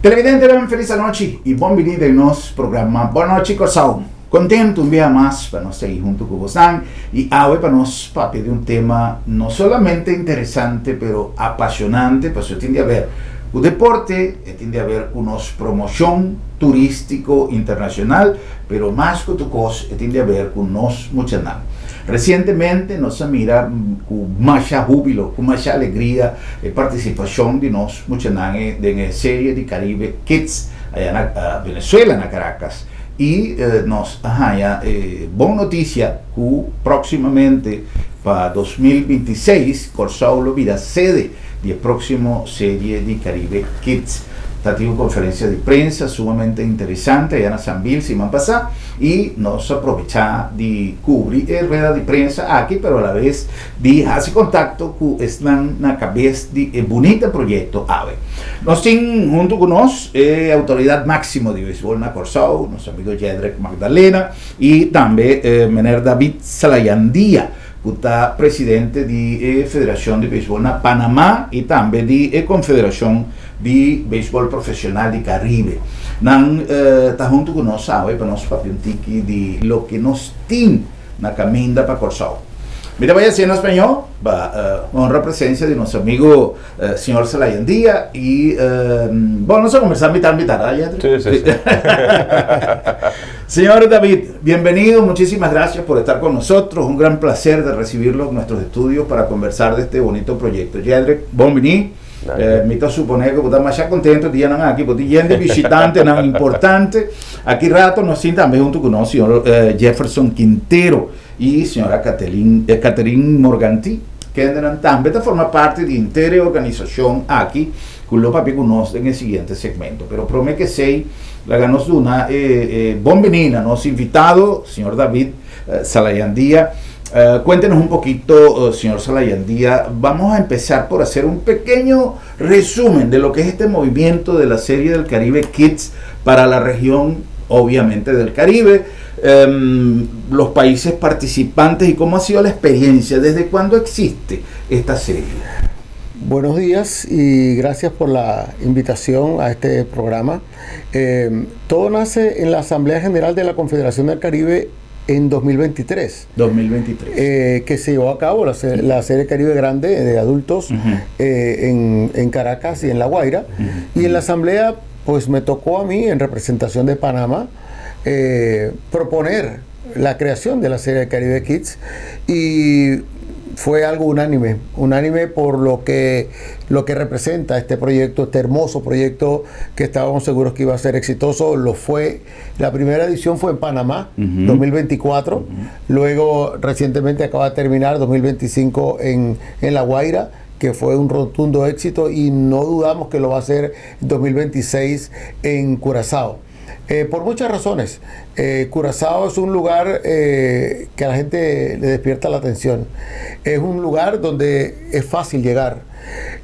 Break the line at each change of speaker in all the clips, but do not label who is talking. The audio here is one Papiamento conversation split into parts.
Televidentenan felis anochi y bon bini den nos programa Bon Nochi Kòrsou. Kontentu un bia mas pa nos ta ei huntu ku bosnan y awe pa nos papia di un tema no solamente interesante pero apasionante pasobra tin di haber ku deporte, e tin di haber ku nos promoshon turístiko internashonal pero mas ku tur kos e tin di haber ku nos muchanan. Resientemente nos a mira ku masha húbilo, ku masha alegria e partisipashon di nos muchanan den e serie di Caribe Kids aya na Venezuela na Caracas y nos a haña e bon noticia cu proximamente pa 2026 Corsou lo bira sede di e proximo serie di Caribe Kids. Ta tin un conferencia di prensa sumamente interesante aya na Sambil siman pasa y nos a probecha di cubri e rueda di prensa aki pero alabes di haci contacto cu esnan na cabes di e bunita proyecto awe. Nos tin hunto cu nos e autoridad maximo di beisbol na Corsou, nos amigo Jedrek Magdalena y tambe meneer David Salayandia cu ta presidente di e Federacion di Beisbol na Panama y tambe di e Confederacion di Beisbol Profesional di Caribe. Nan ta hunto cu nos awe pa nos papia un tiki di loke nos tin na caminda pa Corsou. Mi ta bay haci na spañol pa honra presencia di nos amigo señor Salayandia y bon nos a conversa mitad mitad, ¿verdad, Jedrick?
Sí, sí, sí.
Señor David, bienvenido, muchísimas gracias por estar con nosotros, un gran placer de recibirlo en nuestros estudios para conversar de este bonito proyecto. Jedrick, bon bini. Mi ta supone cu bo ta masha contento dianan aki, bo tin yen di bishitantenan importante. Aki rato nos tin tambe hunto cu nos señor Jefferson Quintero y señora Catherine Morganti, kendenan tambe ta forma parti di henter e organisacion aki cu lo papia cu nos den e siguiente segmento. Pero prome cu esey, laga nos duna e bon bini na nos invitado, señor David Salayandia. Cuéntenos un poquito, señor Salayandia, vamos a empezar por hacer un pequeño resumen de lo que es este movimiento de la Serie del Caribe Kids para la región, obviamente, del Caribe, los países participantes y cómo ha sido la experiencia, desde cuándo existe esta serie.
Buenos días y gracias por la invitación a este programa. Todo nace en la Asamblea General de la Confederación del Caribe en 2023.
2023.
Que se llevó a cabo la Serie Caribe Grande de adultos en Caracas y en La Guaira. Y en la asamblea, pues me tocó a mí, en representación de Panamá, proponer la creación de la Serie Caribe Kids y fue algo unánime, unánime por lo que representa este proyecto, este hermoso proyecto que estábamos seguros que iba a ser exitoso, lo fue. La primera edición fue en Panamá, 2024, luego recientemente acaba de terminar 2025 en La Guaira, que fue un rotundo éxito y no dudamos que lo va a hacer en 2026 en Curazao. Por muchas razones. Curazao es un lugar que a la gente le despierta la atención. Es un lugar donde es fácil llegar.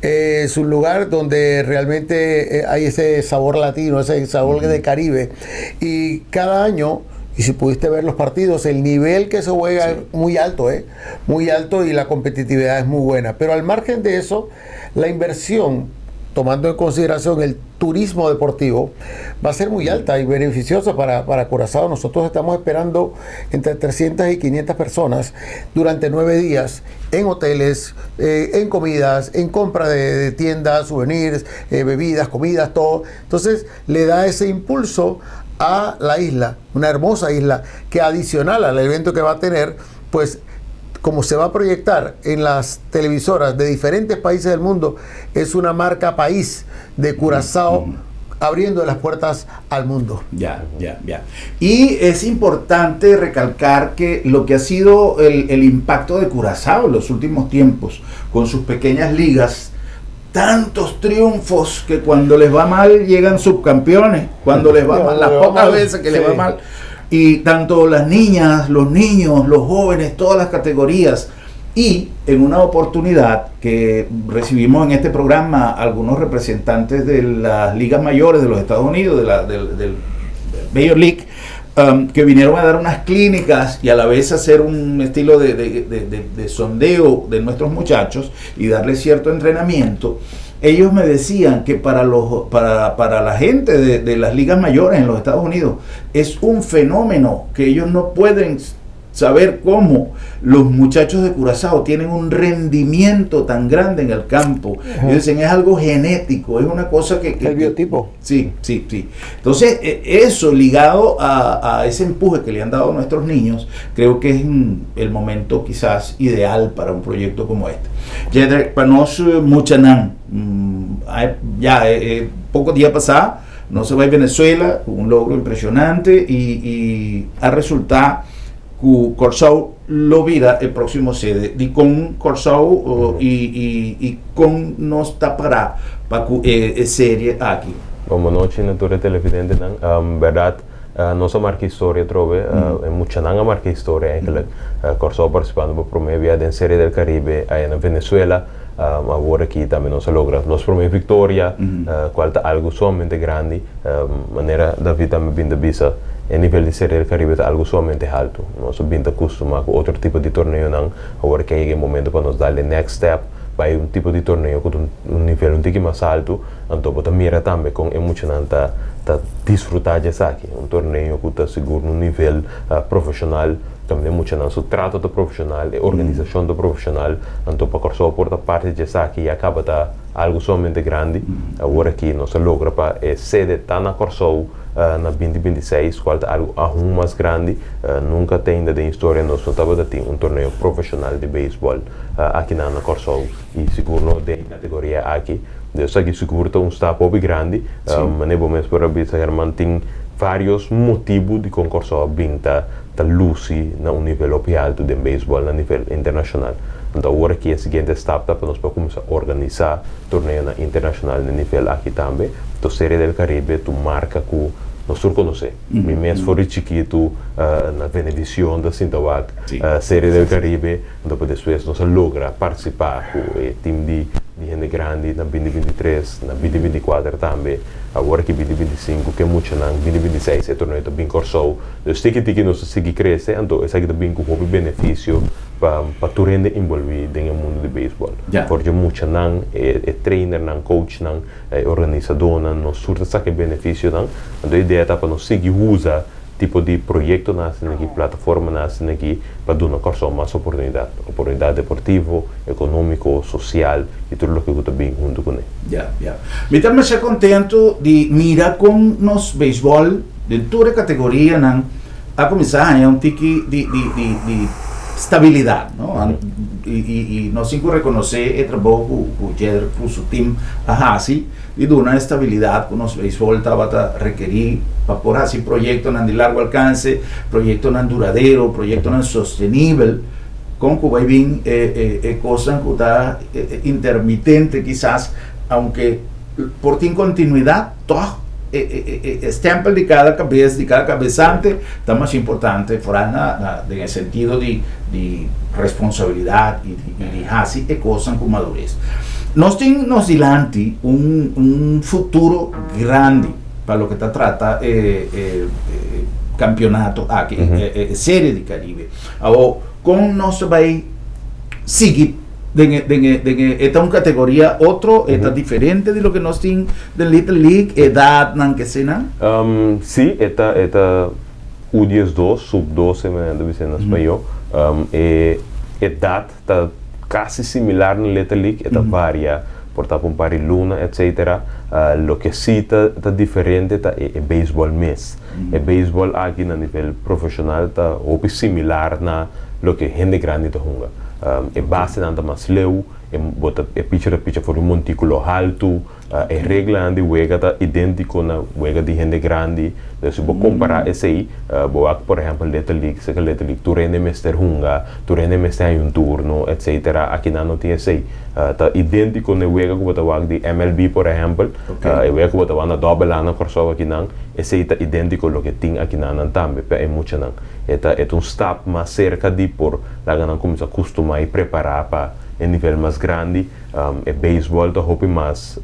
Es un lugar donde realmente hay ese sabor latino, ese sabor de Caribe. Y cada año, y si pudiste ver los partidos, el nivel que se juega es muy alto, muy alto y la competitividad es muy buena. Pero al margen de eso, la inversión, tomando en consideración el turismo deportivo, va a ser muy alta y beneficiosa para Curazao. Nosotros estamos esperando entre 300 y 500 personas durante 9 días en hoteles, en comidas, en compra de tiendas, souvenirs, bebidas, comidas, todo. Entonces le da ese impulso a la isla, una hermosa isla, que adicional al evento que va a tener, pues como se va a proyectar en las televisoras de diferentes países del mundo, es una marca país de Curazao abriendo las puertas al mundo.
Ya. Y es importante recalcar que lo que ha sido el impacto de Curazao en los últimos tiempos, con sus pequeñas ligas, tantos triunfos que cuando les va mal llegan subcampeones, cuando les va mal, las pocas veces que les va mal. Y tanto las niñas, los niños, los jóvenes, todas las categorías. Y en una oportunidad que recibimos en este programa algunos representantes de las ligas mayores de los Estados Unidos, de la, del Major League, que vinieron a dar unas clínicas y a la vez hacer un estilo de sondeo de nuestros muchachos y darles cierto entrenamiento. Ellos me decían que para la gente de las ligas mayores en los Estados Unidos es un fenómeno que ellos no pueden saber cómo los muchachos de Curazao tienen un rendimiento tan grande en el campo. Y dicen, es algo genético, es una cosa que
El biotipo.
Sí. Entonces, eso ligado a ese empuje que le han dado a nuestros niños, creo que es el momento quizás ideal para un proyecto como este. Jedrek, pa nos muchanan, ya poko dia pasá, nos a bai Venezuela, un logro impreshonante i a resultá ku Kòrsou lo bira e próksimo sede. Di kon Kòrsou i kon nos ta pará pa e serie aki?
Bon nochi na tur televidentenan. Berdat, nos a marka historia trobe, muchanan a marka historia eigenlijk. Kòrsou partisipando pa promé biaha den Serie del Caribe ei na Venezuela. Awor aki tambe nos a logra nos promé viktoria, kual ta algu sumamente grandi. Manera David tambe a bin bisa, e nivel di Serie del Caribe ta algu sumamente haltu. Nos a bin kustumá ku otro tipo di torneonan. Awor ku a yega e momento pa nos dal e next step, bai un tipo di torneo ku un nivel un tiki mas haltu, anto bo ta mira tambe kon e muchanan ta disfrutá di esaki. Un torneo ku ta sigur un nivel profeshonal, tambe muchanan su trato ta profeshonal, e organisashon ta profeshonal, anto pa Kòrsou por ta parti di esaki ya kaba ta algu sumamente grandi. Awor aki nos a logra pa e sede ta na Kòrsou na 2026, kual ta algu aún mas grandi. Nunka ainda den historia nos no tabatin un torneo profeshonal di beisbòl aki na Kòrsou i sigur no den kategoria aki. Dus aki sigur ta un stap hopi grandi. Manera bo mes por a bisa, Herman, tin vários motibu di kon Kòrsou bin ta lusi na un nivel hopi haltu di beisbòl na nivel internashonal. Anto awor aki e siguiente stap ta pa nos por kuminsá organisá torneonan internashonal na nivel aki tambe. Anto Serie del Caribe ta un marka ku nos tur konosé. Mi mes for di chikitu na Venevisión ta sinta wak Serie del Caribe, anto despues nos a logra partisipá ku e team di hende grandi na 2023, na 2024 tambe. Awor aki 2025 ku muchanan, 2026 e torneo ta bin Kòrsou. Dus tiki tiki nos ta sigui krese, anto esaki ta bin ku hopi benefisio pa tur hende envolví den mundu di beisbòl. Porque muchanan, e trainernan, coachnan, e organisadónan, nos tur ta saka benefisionan. Anto e idea ta pa nos sigui usa tipo di proyektonan aki, plataformanan aki, pa duna Kòrsou mas oportunidat. Oportunidat deportivo, ekonómiko, sosial i tur loke ta bin huntu kuné.
Ja. Mi ta masha kontentu di mira kon nos beisbòl, den tur kategorianan, a kuminsá haña un tiki di stabilidat, no? I nos tin ku rekonosé e trabou ku Jedrek ku su team a hasi di duna stabilidat ku nos beisbòl tabata rekerí pa por hasi proyektonan di largo alkanse, proyektonan duradero, proyektonan sostenibel, kon ku bai bin e kosnan ku ta intermitente kisas, aunke por tin kontinuidat, toch e stempel di kada kabes, di kada kabesante, ta mas importante, foral den sentido di responsabilidat i di hasi e kosnan ku madures. Nos tin nos dilanti un futuro grandi pa loke ta trata e kampeonato aki, e Serie di Caribe. Awor, kon nos bai sigui den e un kategoria otro, ta diferente di loke nos tin den Little League, edatnan ke sea?
Sí, e ta U12, sub-12, manera ta bisa na spañó. E edat ta kasi similar na Little League, e ta varia por ta un par di luna, etc. Loke sí ta diferente ta e beisbòl mes. E beisbòl aki na nivel profeshonal ta hopi similar na loke hende grandi ta hunga. E basenan ta mas leu, e bo ta e pitcher ta pitcha for di un montikulo haltu, e reglanan di wega ta idéntiko na wega di hende grandi. Dus si bo kompará esei, bo wak por ehèmpel Little League, seka Little League tur hende mester hunga, tur hende mester haña un turno, etc. Aki nan no tin esei. Ta idéntiko na e wega ku bo ta wak di MLB por ehèmpel, e wega ku bo ta wak na Double A na Kòrsou akinan, esei ta idéntiko loke tin akinan tambe pa e muchanan. E ta un stap mas serka di por laga nan kuminsá kustumá i prepará pa e nivel mas grandi. E beisbòl ta hopi mas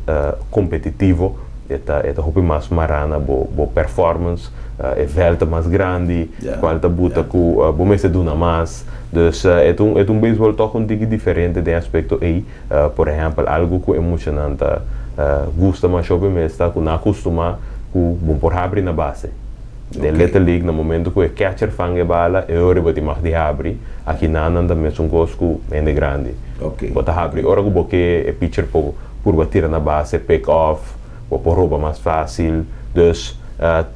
kompetitivo. E ta hopi mas mará na bo performance, e vèlt ta mas grandi, kual ta buta ku bo mester duna mas. Dus e ta un e ta un beisbòl tòg un tiki diferente den aspekto ei. Por ehèmpel, algu ku e muchanan ta gusta masha hopi mes ta ku nan a kustumá ku bo por habri na base. Den Little League na momento ku e catcher fanga e bala e ora bo tin mag di habri, aki nan nan ta mesun kos ku hende grandi. Bo ta habri ora ku bo ke e pitcher por purba tira na base, pick off, bo por roba mas fácil. Dus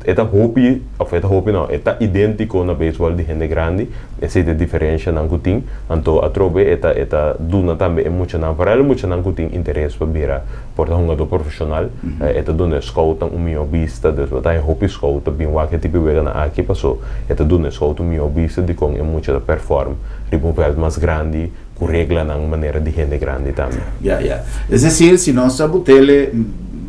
e ta hopi, of e ta hopi no, e ta idéntiko na beisbòl di hende grandi, esei ta e diferenshanan ku tin. Anto atrobe e ta e ta duna tambe e muchanan, foral e muchanan ku tin interes pa bira por ta hungadó profeshonal, e ta duna e scoutnan un mihó bista. Dus bo ta haña hopi scout ta bin wak e tipo di weganan aki paso e ta duna e scout un mihó bista di kon e mucha ta pèrfòrm riba un vèlt mas grandi. Ku reglanan manera di hende grandi tambe.
Ya, ya. Es decir, si nos ta butele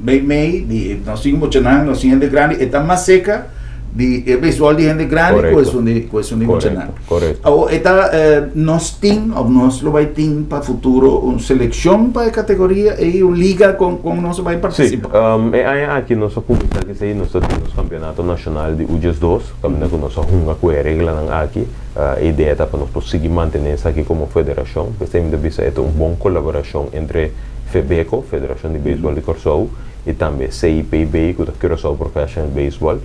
mei mei di nos tin muchanan, nos tin hende grandi, e ta mas seca di e beisbol di hende grandi ku esun di ku esun di muchanan.
Korekto.
Awor e ta nos tin of nos lo bai tin pa futuro un selekshon pa e kategoria ei, un liga kon kon nos lo bai partisipa?
Sí, e aña aki nos a kuminsá kesei, nos ta tin nos kampeonato nashonal di U 12, kaminda ku nos a hunga ku e reglanan aki. E idea ta pa nos por sigui mantené esaki komo federashon. P'esei mi ta bisa e ta un bon kolaborashon entre Febeko, Federashon di Beisbòl di Kòrsou, i tambe CIPB, ku ta Curaçao Professional Baseball,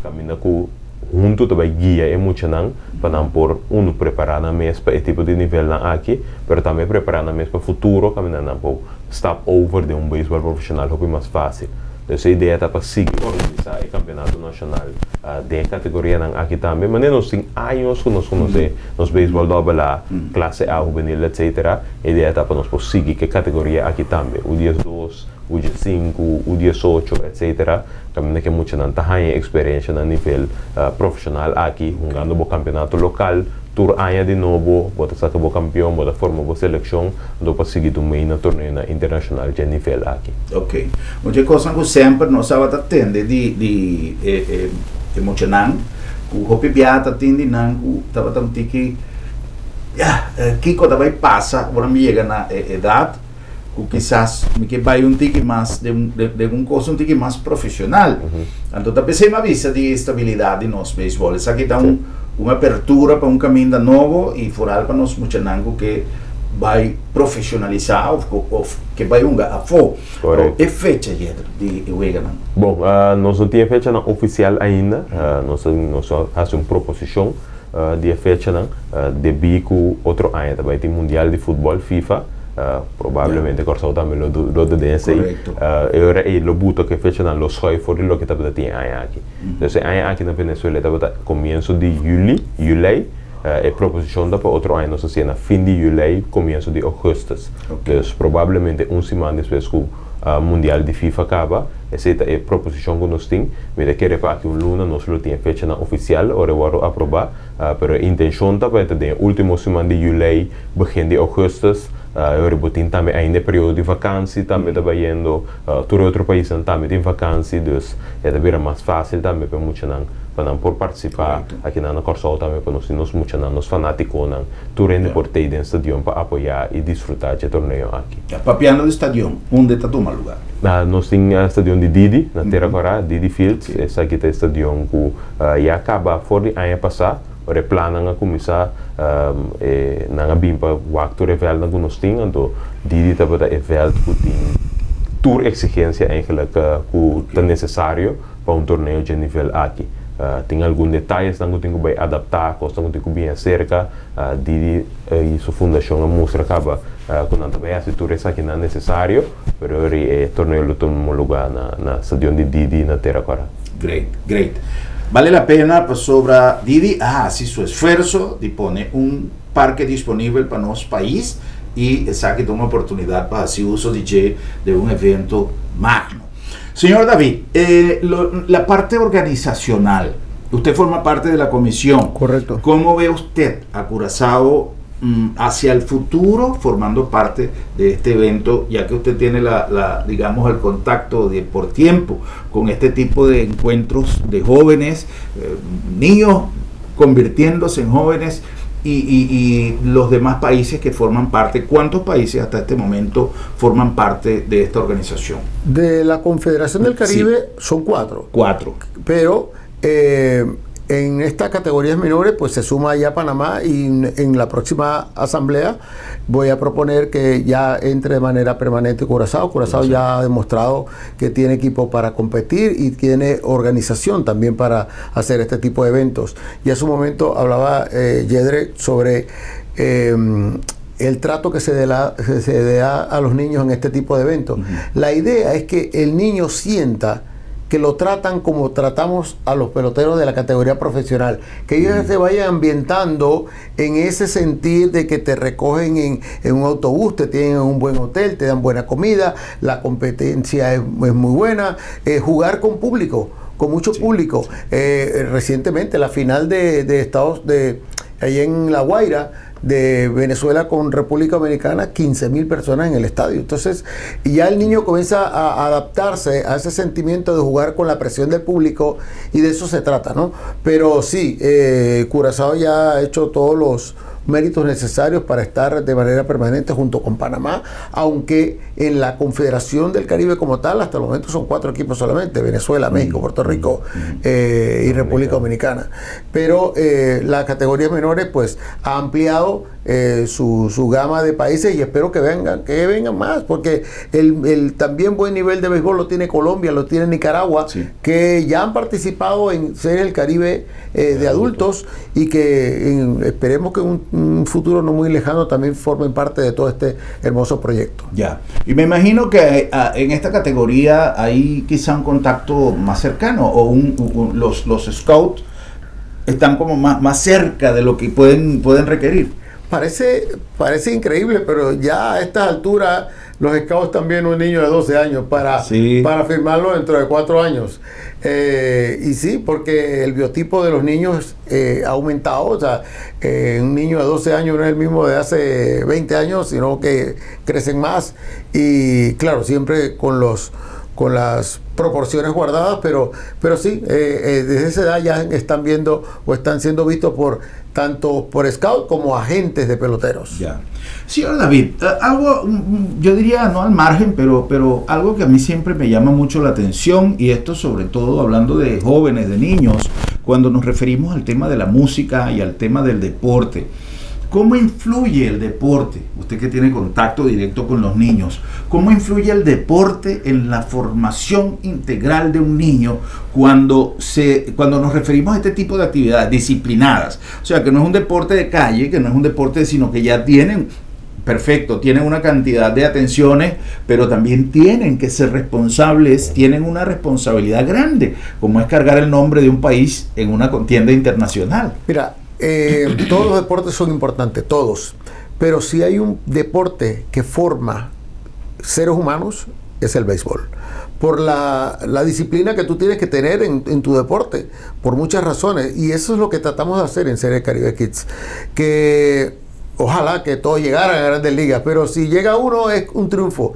kaminda ku huntu ta bai guia e muchanan pa nan por, unu, prepará nan mes pa e tipo di nivelnan aki, pero tambe prepará nan mes pa futuro kaminda nan por stap over den un beisbòl profeshonal hopi mas fásil. Dus e idea ta pa sigui organisá e kampeonato nashonal den e kategorianan aki tambe. Manera nos tin años ku nos konosé nos beisbòl dòbel A, klase A, hubenil, etsetera. E idea ta pa nos por sigui ku e kategoria aki tambe, U 12, U 15, U 18, etsetera. Kaminda ku e muchanan ta haña e eksperensha na nivel profeshonal aki, hungando bo kampeonato lokal. Tur aña di nobo bo ta saka bo kampion, bo ta forma bo selekshon, anto pa sigui tu mei na torneonan internashonal dje nivel aki.
Ok. Un dje kosnan ku semper nos tabata tende di di e e e muchanan ku hopi biaha ta tin di nan ku tabata un tiki ya kiko ta bai pasa ora mi yega na e edat ku kisas mi ke bai un tiki mas den den un kos un tiki mas profesional. Anto ta p'esei mi a bisa di e estabilidat di nos beisbòl. Esaki ta un un apertura pa un kaminda nobo i foral pa nos muchanan ku ke bai profesionalisá òf ku òf ke bai hunga afó.
Korekto.
E fecha yet di e weganan?
Bon, nos no tin e fechanan ofisial ainda. Nos a nos a hasi un proposishon di e fechanan debí ku otro aña ta bai tin mundial di futbòl, FIFA. Probablemente Kòrsou tambe lo lo ta den esei. E ora ei lo buta ku e fechanan lo schuif for di loke tabata tin e aña aki. Entonces e aña aki na Venezuela e tabata komienso di yüli, yulei. E proposishon ta pa otro aña nos a hasié na fin di yulei, komienso di ougùstùs. Dus probablemente un siman despues ku mundial di FIFA kaba. Esei ta e proposishon ku nos tin. Mi ta kere pa aki un luna nos lo tin e fechanan ofisial ora e wòrdu aprobá. Pero e intencion ta pa e ta den e ultimo siman di julei, begin di augustus. E ora bo tin tambe ainda e periodo di vakansi tambe ta bayendo. Tur e otro paisnan tambe tin vakansi, dus e ta bira mas facil tambe pa e muchanan pa nan por participa. Akinan na Kòrsou tambe pa nos tin nos muchanan, nos fanaticonan, tur hende por tei den stadion pa apoya y disfruta dje torneo aki.
Papiando di stadion, unda ta tuma lugar?
Nos tin stadion di Didi na Tera Kòrá, Didi Fields. Esaki ta e stadion ku Ya kaba for di aña pasá, ora e plannan a kuminsá, e nan a bin pa wak tur e vèltnan ku nos tin, anto Didi tabata e vèlt ku tin tur eksigensia eigenlik ku ta nesesario pa un torneo dje nivel aki. Tin algun detayesnan ku tin ku bai adaptá, kosnan ku tin ku bin aserka. Didi i su fundashon a mustra kaba ku nan ta bai hasi tur esakinan nesesario, pero ora e torneo lo tuma lugá na stadion di Didi na Tera Kòrá.
Great, great. Bale la pena pasobra Didi a hasi su esfuerso di pone un parke disponibel pa nos pais y esaki ta un oportunidad pa hasi uso di dje den un evento magno. Señor David, eh, lo, la parte organizacional, usted forma parte de la comisión.
Correcto.
¿Cómo ve usted a Curazao hacia el futuro formando parte de este evento, ya que usted tiene la, la digamos, el contacto de, por tiempo con este tipo de encuentros de jóvenes, eh, niños convirtiéndose en jóvenes? Y los demás países que forman parte. ¿Cuántos países hasta este momento forman parte de esta organización?
De la Confederación del Caribe son cuatro.
Cuatro.
Pero en estas categorías menores, pues se suma ya Panamá y en la próxima asamblea voy a proponer que ya entre de manera permanente Curazao. Curazao ya ha demostrado que tiene equipo para competir y tiene organización también para hacer este tipo de eventos. Y hace un momento hablaba Yedre sobre el trato que se da a los niños en este tipo de eventos. La idea es que el niño sienta que lo tratan como tratamos a los peloteros de la categoría profesional, que ellos se vayan ambientando en ese sentir de que te recogen en un autobús, te tienen en un buen hotel, te dan buena comida, la competencia es muy buena, jugar con público, con mucho público. Recientemente la final de Estados de ahí en La Guaira, de Venezuela con República Dominicana, 15 mil personas en el estadio. Entonces, ya el niño comienza a adaptarse a ese sentimiento de jugar con la presión del público y de eso se trata, ¿no? Pero sí, Curazao ya ha hecho todos los méritos necesarios para estar de manera permanente junto con Panamá, aunque en la Confederación del Caribe como tal, hasta el momento son cuatro equipos solamente: Venezuela, México, Puerto Rico y República Dominicana. Pero las categorías menores pues ha ampliado su gama de países y espero que vengan más, porque el también buen nivel de béisbol lo tiene Colombia, lo tiene Nicaragua, que ya han participado en Serie del Caribe de adultos y que esperemos que en un futuro no muy lejano también formen parte de todo este hermoso proyecto.
Ya, y me imagino que en esta categoría hay quizá un contacto más cercano o los scouts están como más cerca de lo que pueden requerir.
Parece increíble, pero ya a estas alturas los scouts también un niño de 12 años para firmarlo dentro de 4 años. Y sí, porque el biotipo de los niños ha aumentado. O sea, un niño de 12 años no es el mismo de hace 20 años, sino que crecen más. Y claro, siempre con las proporciones guardadas, pero sí, desde esa edad ya están viendo o están siendo vistos por tanto por scout como agentes de peloteros.
Ya. Señor David, algo, yo diría no al margen, pero algo que a mí siempre me llama mucho la atención, y esto sobre todo hablando de jóvenes, de niños, cuando nos referimos al tema de la música y al tema del deporte. ¿Cómo influye el deporte? Usted que tiene contacto directo con los niños, ¿cómo influye el deporte en la formación integral de un niño cuando nos referimos a este tipo de actividades disciplinadas? O sea, que no es un deporte de calle, que no es un deporte, sino que ya tienen perfecto, tienen una cantidad de atenciones, pero también tienen que ser responsables, tienen una responsabilidad grande, como es cargar el nombre de un país en una contienda internacional.
Mira, todos los deportes son importantes, todos. Pero si hay un deporte que forma seres humanos, es el béisbol. Por la disciplina que tú tienes que tener en tu deporte, por muchas razones. Y eso es lo que tratamos de hacer en Serie Caribe Kids. Que ojalá que todos llegaran a Grandes Ligas, pero si llega uno es un triunfo.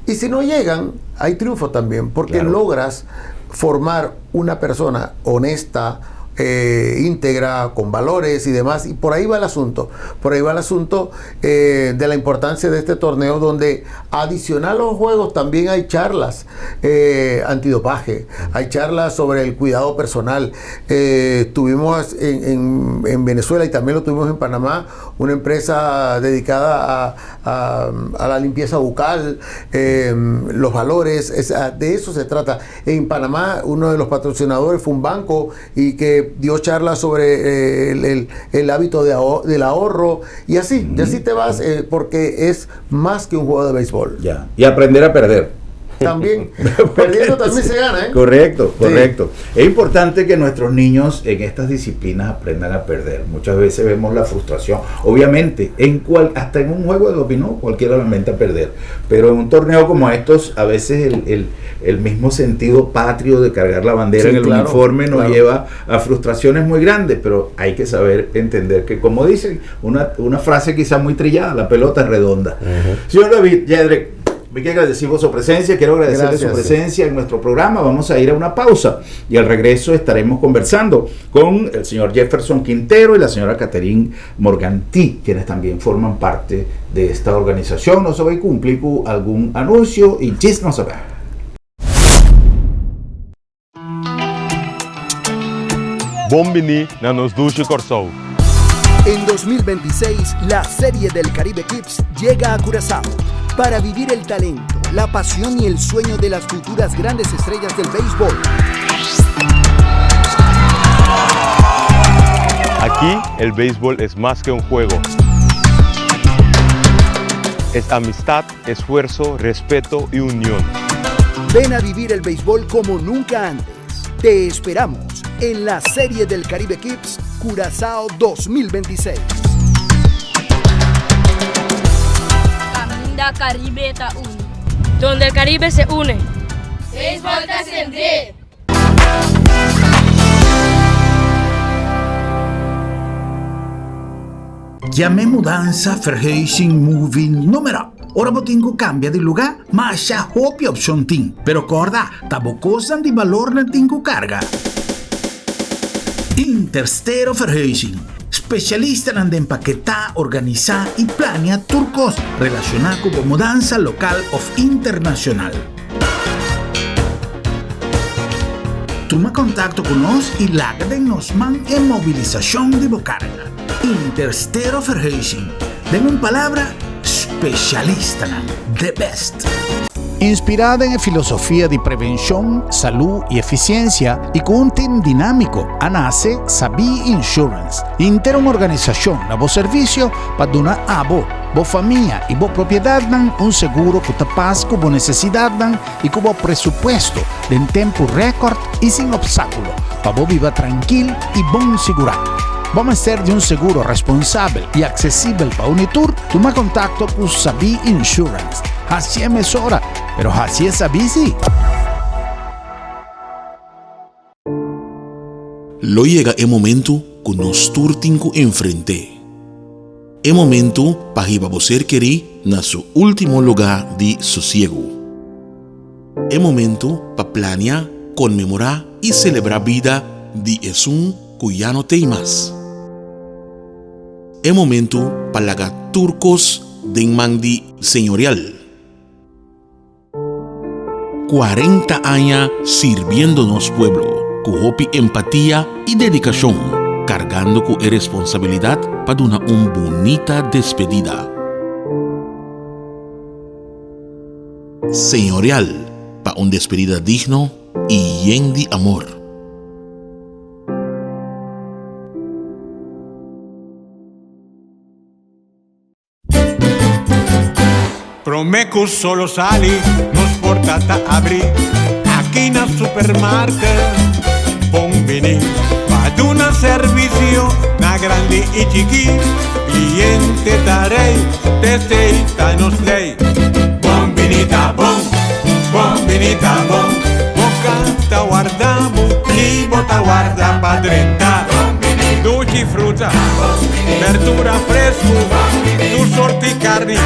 Y si no llegan, hay triunfo también, porque logras formar una persona honesta, íntegra, con valores y demás. Y por ahí va el asunto. Por ahí va el asunto de la importancia de este torneo, donde adicional a los juegos también hay charlas antidopaje, hay charlas sobre el cuidado personal. Tuvimos en Venezuela y también lo tuvimos en Panamá una empresa dedicada a la limpieza bucal, los valores, de eso se trata. En Panamá uno de los patrocinadores fue un banco y que dio charlas sobre el hábito del ahorro y así te vas, porque es más que un juego de béisbol.
Ya. Y aprender a perder.
También, perdiendo también se gana, ¿eh?
Correcto. Es importante que nuestros niños en estas disciplinas aprendan a perder. Muchas veces vemos la frustración. Obviamente, hasta en un juego de dominó cualquiera lamenta perder. Pero en un torneo como estos, a veces el mismo sentido patrio de cargar la bandera en el uniforme nos lleva a frustraciones muy grandes. Pero hay que saber entender que, como dicen, una frase quizá muy trillada, la pelota es redonda. Señor David Yedre, Mi ke gradesí boso presencia, quiero agradecerle su presencia en nuestro programa. Vamos a ir a una pausa y al regreso estaremos conversando con el señor Jefferson Quintero y la señora Catherine Morganti, quienes también forman parte de esta organización. Nos va a cumplir con algún anuncio y chis nos va.
Bon biní na nos dushi Kòrsou!
En 2026, la Serie del Caribe Kids llega a Curazao para vivir el talento, la pasión y el sueño de las futuras grandes estrellas del béisbol.
Aquí el béisbol es más que un juego. Es amistad, esfuerzo, respeto y unión.
Ven a vivir el béisbol como nunca antes. Te esperamos en la Serie del Caribe Kids Curazao 2026.
Kaminda Caribe ta uni.
Donde el Caribe se une.
Beisbòl ta sendé!
Yam'e mudansa, verhuizing, moving, numero. Ora bo tin ku kambia di lugá, masha hopi opshon tin. Pero kòrda, ta bo kosnan di balor nan tin ku karga. Interstero Verhuizing, spesialistanan den paketá, organisá i plania tur kos relashoná ku bo mudansa lokal òf internashonal. Tuma kontakto ku nos i laga den nos man e mobilisashon di bo karga. Interstero Verhuizing, den un palabra, spesialistanan, the best! Inspirá den e filosofia di prevenshon, salú i efisiensia i ku un tim dinámiko a nase Sabí Insurance, henter un organisashon na bo servisio pa duna abo, bo famia i bo propiedatnan un seguro ku ta pas ku bo nesesidatnan i ku bo presupuesto den tempu rèkòrt i sin opstákulo pa bo biba trankil i bon sigurá. Bo mester di un seguro responsabel i aksesibel pa uni tur? Tuma kontakto ku Sabí Insurance. Hasié mesora, pero hasié sabí sí!
Lo yega e momentu ku nos tur tin ku enfrent'é. E momentu pa hiba bo ser kerí na su último lugá di sosiegu. E momentu pa plania, konmemorá i selebrá bida di esun ku ya no t'ei mas. E momentu pa laga tur kos den man di Señorial. 40 aña sirbiendo nos pueblo ku hopi empatia i dedikashon, kargando ku e responsabilidat pa duna un bunita despedida. Señorial pa un despedida digno i yen di amor.
Prome cu solo sali, nos porta ta abri aki na supermarket. Bon bini pa duna servicio na grandi y chiki. Cliente ta rey, t'esey ta nos ley. Bon bini ta bon, bon bini ta bon. Bo canta warda bo, ni bo ta warda pa drenta. Duchi fruta, berdura fresku, tur sorti karni,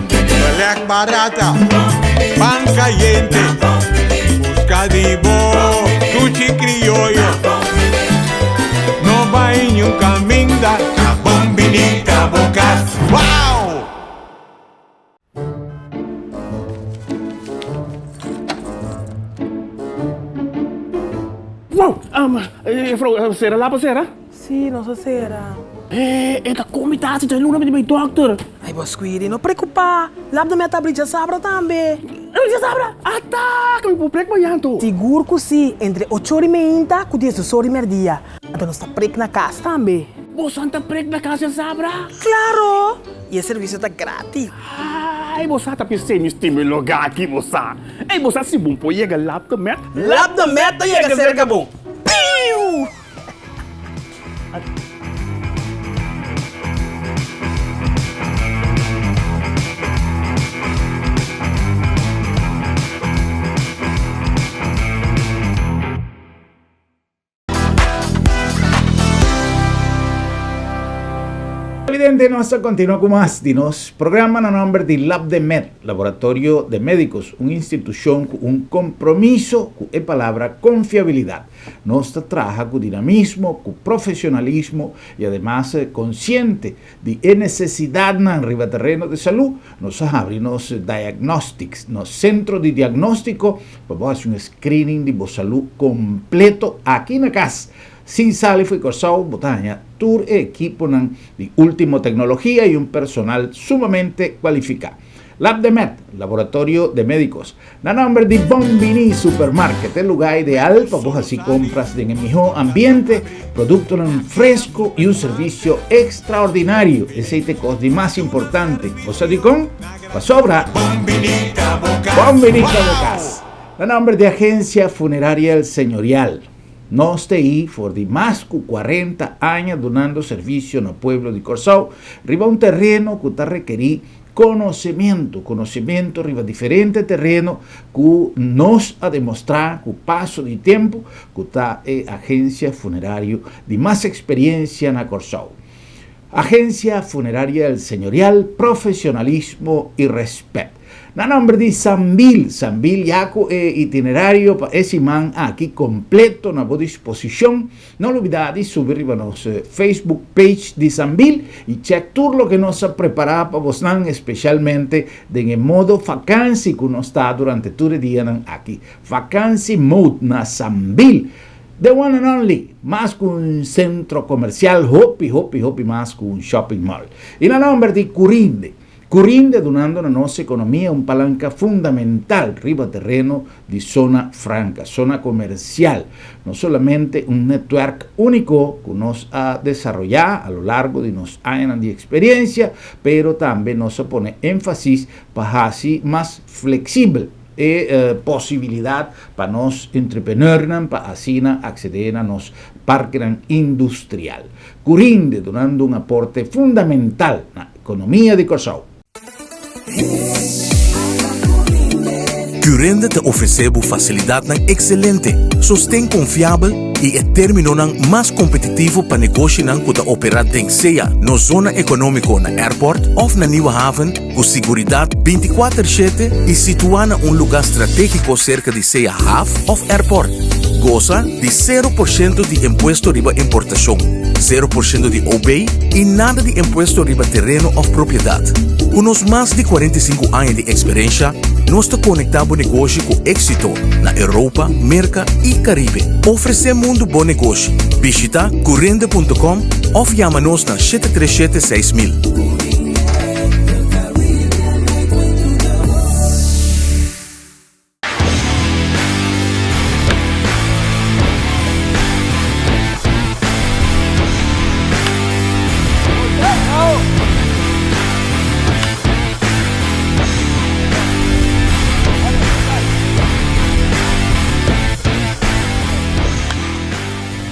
belèk barata, pan kayente, buska di bo duchi krioyo. No bai niun kaminda, ta bon bini ta bo kas. Wow!
Wow! Juffrouw, sera lapa sera?
Sí, nos a sera.
E ta kon mi ta hasi dje luna mi ta bai dokter.
Ay, bo Squiri, no preocupa. Lap de mi a ta abri djasabra tambe.
Abri djasabra? Ata! Ke mi por prek mañan anto?
Sigur ku sí, entre ocho ora i meinta ku diesdos ora i merdia. Anto nos ta prek na kas tambe.
Boso ta prek na kas djasabra?
Klaro! I e servisio ta gratis.
Ay, bo sa ta pis'é mi stima e lugá aki, bo sa. Ey, bo sa si bon por yega Lap de Met?
Lap de Met ta yega serka bo. Piu!
Televidente, nos ta continua cu mas di nos programa na nomber di LabdeMed, Laboratorio de Medicos, un institucion cu un compromiso cu e palabra confiabilidad. Nos ta traha cu dinamismo, cu profesionalismo y ademas consciente di e necesidadnan riba tereno di salud, nos a habri nos Diagnostics, nos centro di diagnostico pa bo haci un screening di bo salud completo aki na cas. Sin sali fo'i Kòrsou bo ta haña tur e ekiponan di último teknologia i un personal sumamente kualifiká. LabdeMed, Laboratorio de Médicos, na nòmber di Bon Bini Supermarket, e lugá ideal pa bo hasi kompras den e mihó ambiente, produktonan fresko i un servisio ekstraordinario. Esei ta e kos di mas importante. Bo sa dikon? Pasobra Bon Bini ta bo kas. Na nòmber di Agensia Funeraria El Señorial. Nos ta ei for di mas ku kuarenta aña dunando servisio na pueblo di Kòrsou riba un tereno ku ta rekerí konosementu, konosementu riba diferente tereno ku nos a demostrá ku paso di tempu ku ta e agensia funerario di mas eksperensia na Kòrsou. Agensia Funeraria El Señorial, profesionalismo i rèspèt. Na nomber di Sambil, Sambil ya ku e itinerario pa e siman aki kompleto na bo disposishon. No lubidá di subi riba nos Facebook page di Sambil i chèk tur loke nos a prepará pa bosnan, espeshalmente den e modo fakansi ku nos ta durante tur e dianan aki. Fakansi mode na Sambil! The one and only! Mas ku un sentro komersial, hopi, hopi, hopi mas ku un shopping mall. I na nomber di Curinde. Curinde dunando na nos economia un palanca fundamental riba tereno di zona franca, zona comercial. No solamente un netwerk unico cu nos a desaroya a lo largo di nos añanan di experiencia, pero tambe nos a pone enfasis pa haci mas flexibel e posibilidad pa nos entrepreneurnan pa asina accede na nos parkenan industrial. Curinde dunando un aporte fundamental na Ekonomia di Kòrsou.
Curende ta ofresé bo fasilidatnan ekselente, sosten konfiabel i e términonan mas kompetitivo pa negoshinan ku ta operá den sea nos zona ekonómiko na Airport òf na Nieuwe Haven ku siguridat bintikuater shete i situá na un lugá stratégiko serka di sea haf òf airport. Gosa di sero por shento di impuesto riba importashon, sero por shento di OB i nada di impuesto riba tereno òf propiedat. Ku nos mas di 45 aña di eksperensha, nos ta konektá bo negoshi ku éksito na Europa, Merka i Karibe. Ofresé mundu bo negoshi. Bishitá curende.com òf yama nos na 737 6000.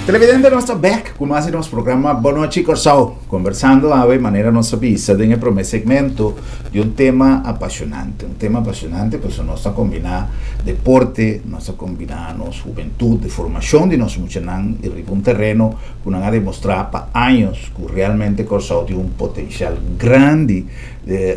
Televidente nos ta bek ku mas di nos programa Bon Nochi Kòrsou, kombersando awe manera nos a bisa den e promé segmento di un tema apashonante. Un tema apashonante pasobra nos ta kombiná deporte, nos ta kombiná nos hubentut, de formashon di nos muchanan i riba un tereno ku nan a demostrá pa años ku realmente Kòrsou tin un potensial grandi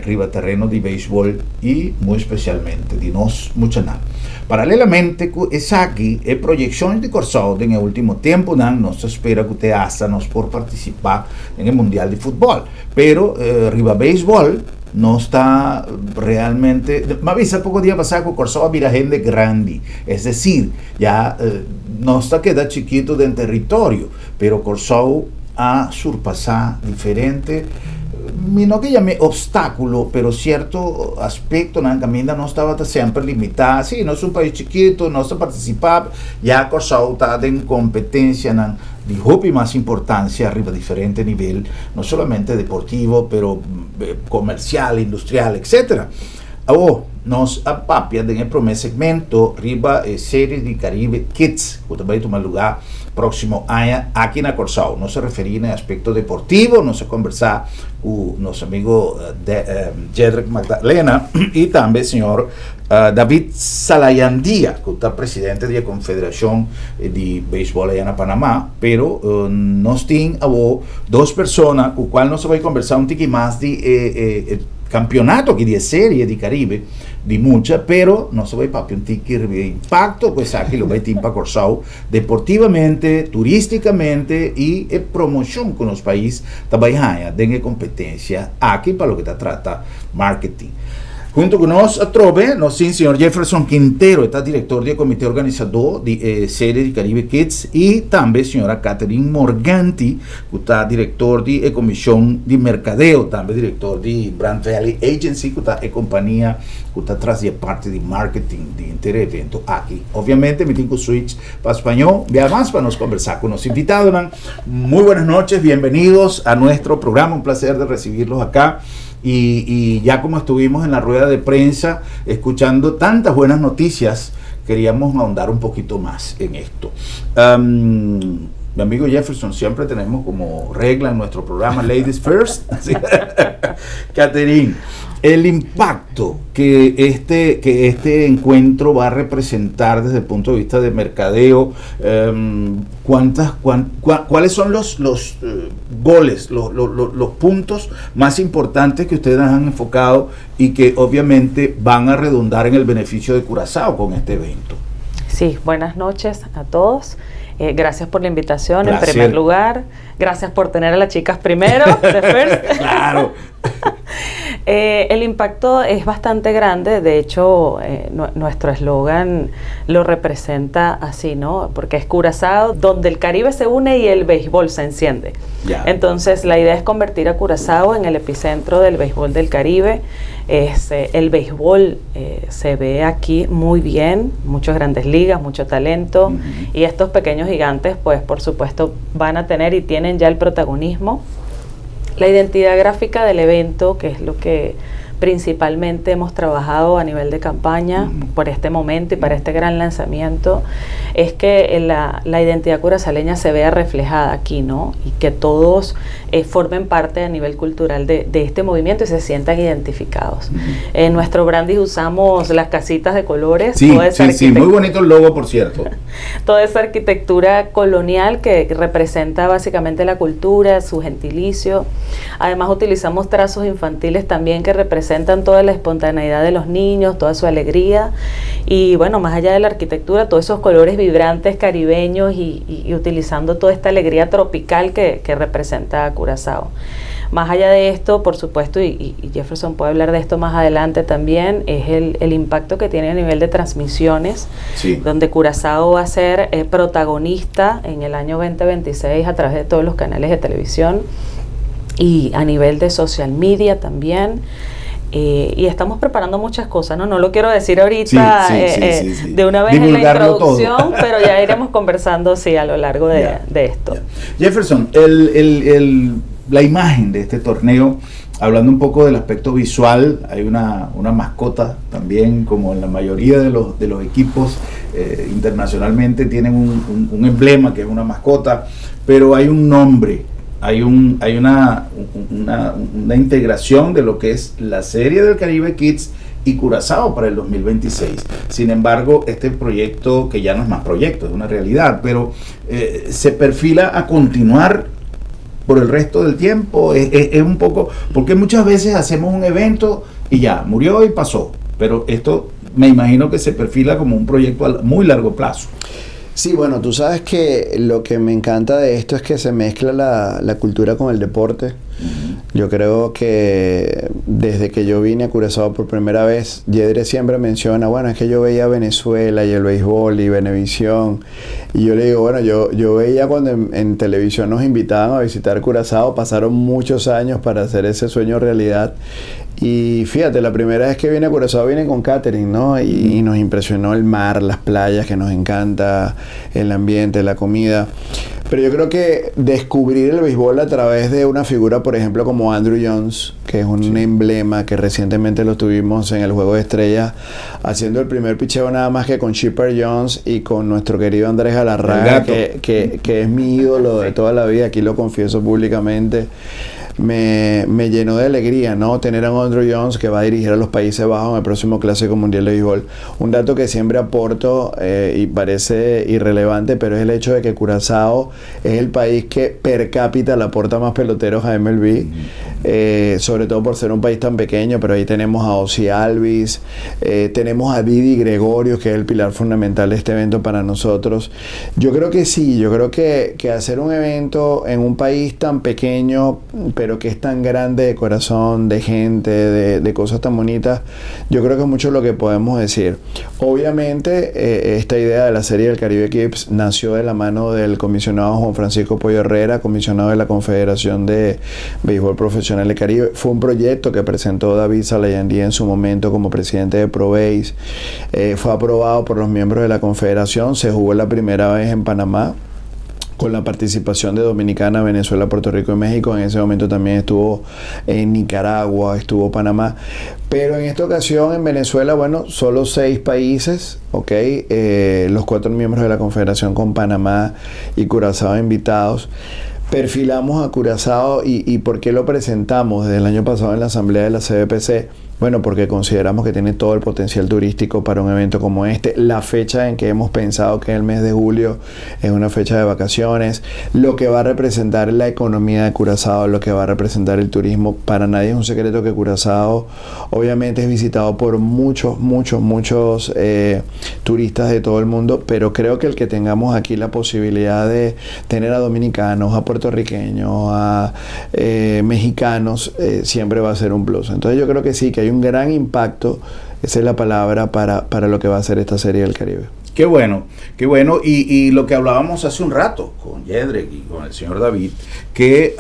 riba tereno di beisbol i muy spesialmente di nos muchanan. Paralelamente ku esaki e proyekshon di Kòrsou den e último tempunan nos ta spera ku te asta nos por partisipá den e mundial di futbòl. Pero riba beisbòl nos ta realmente, m'a bisa poko dia pasá ku Kòrsou a bira hende grandi, es desir, ya nos ta keda chikitu den teritorio, pero Kòrsou a surpasá diferente, mi no ke yam'é opstákulo, pero sierto aspektonan kaminda nos tabata semper limitá, sí, nos un pais chikitu, nos ta partisipá, ya Kòrsou ta den kompetensianan di hopi mas importancia riba diferente nivel, no solamente deportivo, pero comercial, industrial, etcétera. Awo, nos a papia den e promé segmento riba e Serie di Caribe Kids ku ta bai tuma lugá próksimo aña aki na Kòrsou. Nos a referí na e aspekto deportivo, nos a kombersá ku nos amigo Jedrek Magdalena i tambe señor David Salayandia ku ta presidente di e Konfederashon di Beisbòl aya na Panamá. Pero nos tin awo dos persona ku kual nos a bai kombersá un tiki mas di e kampionato aki di e Serie di Caribe di mucha, pero nos a bai papia un tiki riba e impakto ku esaki lo bai tin pa Kòrsou deportivamente, turístikamente i e promoshon ku nos pais ta bai haña den e kompetensia aki pa loke ta trata marketing. Hunto ku nos atrobe nos tin señor Jefferson Quintero, e ta direktor di e komité organisadó di e Serie di Caribe Kids i tambe señora Catherine Morganti ku ta direktor di e komishon di merkadeo, tambe direktor di Brand Valley Agency ku ta e kompania ku ta tras di e parti di marketing di henter e evento aki. Obviamente mi tin ku switch pa spañó bia mas pa nos kombersá ku nos invitadonan. Muy buenas noches, bienvenidos a nuestro programa, un placer de recibirlos acá. Y, y ya como estuvimos en la rueda de prensa escuchando tantas buenas noticias, queríamos ahondar un poquito más en esto. Mi amigo Jefferson, siempre tenemos como regla en nuestro programa Ladies First. Catherine, el impacto que este encuentro va a representar desde el punto de vista de mercadeo, ¿cuáles son los goles, los puntos más importantes que ustedes han enfocado y que obviamente van a redundar en el beneficio de Curazao con este evento?
Sí, buenas noches a todos. Gracias por la invitación en
Placer.
primer lugar. Gracias por tener a las chicas primero, the first. El impacto es bastante grande, de hecho, nuestro eslogan lo representa así, ¿no? Porque es Curazao, donde el Caribe se une y el béisbol se enciende. Entonces, la idea es convertir a Curazao en el epicentro del béisbol del Caribe. El béisbol se ve aquí muy bien, muchas grandes ligas, mucho talento, y estos pequeños gigantes, pues por supuesto, van a tener y tienen ya el protagonismo. La identidad gráfica del evento, que es lo que principalmente hemos trabajado a nivel de campaña por este momento y para este gran lanzamiento, es que la identidad curazaleña se vea reflejada aquí, ¿no? Y que todos formen parte a nivel cultural de este movimiento y se sientan identificados. En nuestro branding usamos las casitas de colores.
Sí,
toda esa
sí, muy
arquitectura
bonito el logo, por cierto.
Toda esa arquitectura colonial que representa básicamente la cultura, su gentilicio. Además, utilizamos trazos infantiles también que representan toda la espontaneidad de los niños, toda su alegría. Y bueno, más allá de la arquitectura, todos esos colores vibrantes caribeños y utilizando toda esta alegría tropical que representa Curazao. Más allá de esto, por supuesto, y Jefferson puede hablar de esto más adelante también, es el impacto que tiene a nivel de transmisiones, donde Curazao va a ser protagonista en el año 2026 a través de todos los canales de televisión y a nivel de social media también. Y estamos preparando muchas cosas, ¿no? No lo quiero decir ahorita de una vez en la
Divulgarlo todo.
Introducción, pero ya iremos conversando, sí, a lo largo de esto.
Jefferson, la imagen de este torneo, hablando un poco del aspecto visual, hay una mascota también, como en la mayoría de los equipos internacionalmente tienen un emblema que es una mascota, pero hay un nombre, hay una integración de lo que es la Serie del Caribe Kids y Curazao para el 2026. Sin embargo, este proyecto, que ya no es más proyecto, es una realidad, pero se perfila a continuar por el resto del tiempo. Es un poco, porque muchas veces hacemos un evento y ya, murió y pasó. Pero esto me imagino que se perfila como un proyecto a muy largo plazo.
Sí, bueno, tú sabes que lo que me encanta de esto es que se mezcla la cultura con el deporte. Yo creo que desde que yo vine a Curazao por primera vez, Yedre siempre menciona: "Bueno, es que yo veía Venezuela y el béisbol y Venevisión". Y yo le digo: "Bueno, yo veía cuando en televisión nos invitaban a visitar Curazao". Pasaron muchos años para hacer ese sueño realidad. Y fíjate, la primera vez que vine a Curazao vine con Catherine, ¿no? Y nos impresionó el mar, las playas, que nos encanta, el ambiente, la comida. Pero yo creo que descubrir el béisbol a través de una figura, por ejemplo, como Andruw Jones, que es un emblema que recientemente lo tuvimos en el Juego de Estrellas, haciendo el primer picheo nada más que con Chipper Jones y con nuestro querido Andrés Galarraga, que, que, que es mi ídolo de toda la vida, aquí lo confieso públicamente. Me llenó de alegría, ¿no? Tener a Andruw Jones que va a dirigir a los Países Bajos en el próximo Clásico Mundial de Béisbol. Un dato que siempre aporto y parece irrelevante, pero es el hecho de que Curazao es el país que per cápita le aporta más peloteros a MLB, sobre todo por ser un país tan pequeño, pero ahí tenemos a Ozzie Albies, tenemos a Didi Gregorius, que es el pilar fundamental de este evento para nosotros. Yo creo que sí, yo creo que hacer un evento en un país tan pequeño, pero que es tan grande de corazón, de gente, de cosas tan bonitas, yo creo que es mucho lo que podemos decir. Obviamente, esta idea de la Serie del Caribe Kids nació de la mano del comisionado Juan Francisco Pollo Herrera, comisionado de la Confederación de Béisbol Profesional del Caribe. Fue un proyecto que presentó David Salayandía en su momento como presidente de ProBase. Fue aprobado por los miembros de la Confederación, se jugó la primera vez en Panamá, con la participación de Dominicana, Venezuela, Puerto Rico y México. En ese momento también estuvo en Nicaragua, estuvo Panamá. Pero en esta ocasión en Venezuela, bueno, solo 6 países, ¿ok? Los 4 miembros de la Confederación con Panamá y Curazao invitados. Perfilamos a Curazao y ¿por qué lo presentamos desde el año pasado en la Asamblea de la CBPC? Bueno, porque consideramos que tiene todo el potencial turístico para un evento como este. La fecha en que hemos pensado que es el mes de julio es una fecha de vacaciones. Lo que va a representar la economía de Curazao, lo que va a representar el turismo. Para nadie es un secreto que Curazao obviamente es visitado por muchos, muchos, muchos turistas de todo el mundo. Pero creo que el que tengamos aquí la posibilidad de tener a dominicanos, a puertorriqueños, a mexicanos, siempre va a ser un plus. Entonces yo creo que sí, que hay un gran impacto, esa es la palabra, para lo que va a ser esta Serie del Caribe.
Qué bueno, qué bueno. Y lo que hablábamos hace un rato con Jedrek y con el señor David, que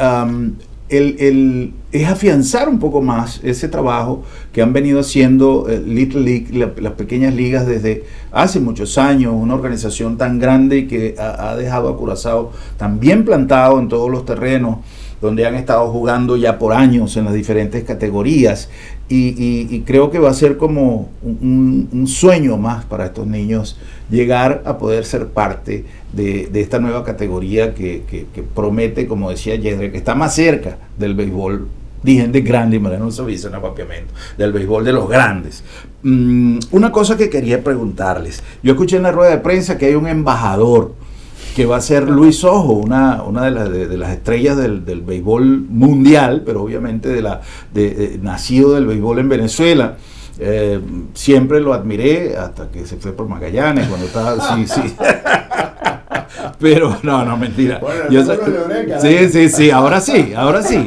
es afianzar un poco más ese trabajo que han venido haciendo Little League, las pequeñas ligas desde hace muchos años, una organización tan grande que ha dejado a Curazao tan bien plantado en todos los terrenos, donde han estado jugando ya por años en las diferentes categorías, y creo que va a ser como un sueño más para estos niños llegar a poder ser parte de esta nueva categoría que promete, como decía Jedrek, que está más cerca del béisbol, dije de grande, pero no se dice en apapiamiento, del béisbol de los grandes. Una cosa que quería preguntarles, yo escuché en la rueda de prensa que hay un embajador que va a ser Luis Sojo, una de las estrellas del béisbol mundial, pero obviamente nacido del béisbol en Venezuela. Siempre lo admiré hasta que se fue por Magallanes, cuando estaba... Sí, sí. Pero no, no, mentira.
Bueno,
Yo
no
soy
lo logré, carajo.
Sí, sí, sí, ahora sí, ahora sí.